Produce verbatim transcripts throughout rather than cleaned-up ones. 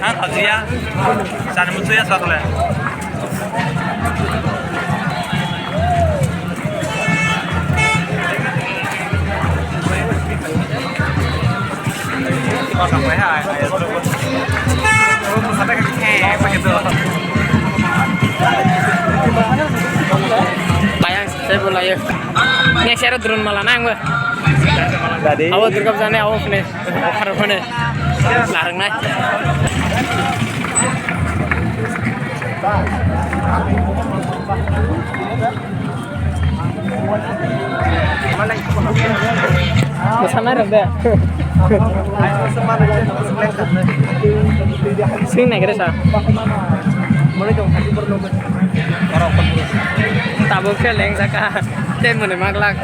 Ang khajiya, sani musuya sakle. Bayang, saya boleh ya. Ini saya drone malah nang, Bang. Tadi. Awak Durga Puja ni, awak ni. Narwknai. Bwsanai rwng de. Swing nai khe sa. Tabuk khe leng jaka. Ten mone maglak.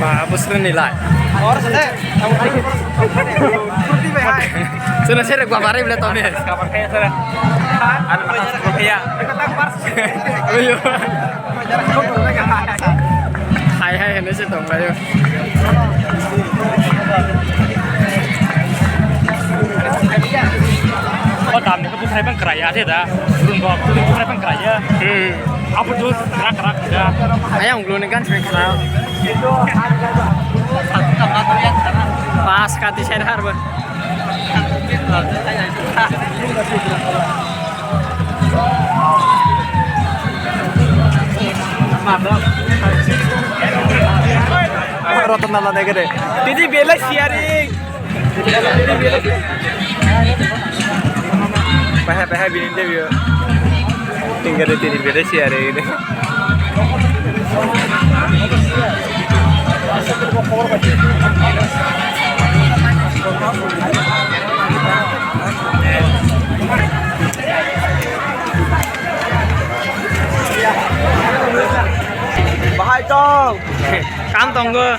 Ba, busru ni lai. Sino sere gua bare bile tome. Ayo. Hai hai hene se tong layo. O dam ni ko bufrai bang kraya de da. Run bo bufrai bang kraya. Hmm. Apo tu krak krak da. Ayang ulo ni gan sing khana. Pas kati side har ba. Ratan Lala dege de. Didi bela sharing. Paha paha bini interview. Tinggal di sini bela sharing ini. Bahai tong. Kam tongo.